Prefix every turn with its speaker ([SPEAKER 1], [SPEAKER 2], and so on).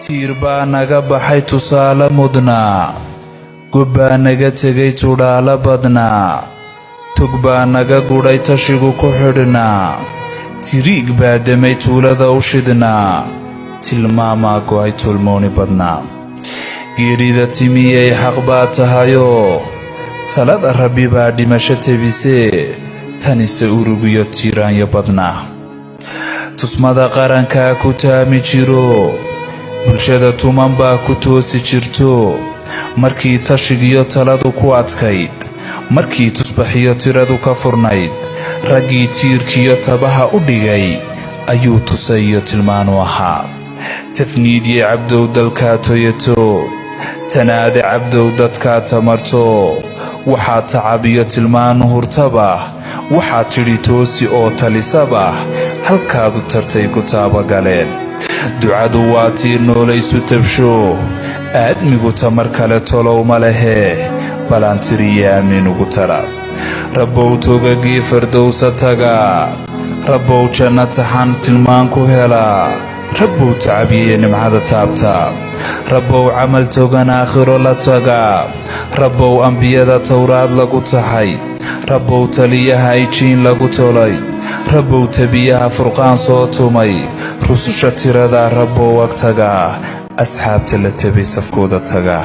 [SPEAKER 1] Tiir baa naga baxay tusaale mudnaa, gob baa naga tegay tudhaalo badnaa, tog baa naga gudhay tashigu ku xidhnaa, tiriig baa demay tuulada u shidhnaa, tilmaamaa go'ay tulmooni badnaa. Geerida timiyey xaq baa tahayoo, talada Rabbi baa dhimasho tebisee, tanise urugiyo tiiraanyo badnaa. Tusmada qarankaa ku taami jiro, bulshada tuman baa ku toosi jirto, markii tashigiyo taladu ku adkayd, markii tusbaxiyo tiradu ka furnayd, raggii tiirkiyo tabaha u dhigay ayuu tusay iyo tilmaanu ahaa. Tafniidye Cabdow dalkaa toyato, tanaade Cabdow dadkaa tamarto, waxaa tacab iyo tilmaanu hurtaba, waxaa tidhi toosi oo talisaba, halkaadu tartay ku taabagaleen. Ducadu waa tii noolaysu tabsho, aadmigu tamar kale tolow ma lehe, balaantiriyo aamiin ugu tara. Rabbow togagii fardowsa taga, Rabbow janno taxan tilmaan ku helaa, Rabbow tacabiye nimcada taabta, Rabbow camal togan aakhiro la taga, Rabbow ambiyada Towraad lagu taxay, Rabbow taliyaha Ijiin lagu tolay, Rabbow tabiyaha Furqaan soo tumay, rususha tiradaa Rabbow ag tagaa, asxaabta la tabay safkooda tagaa.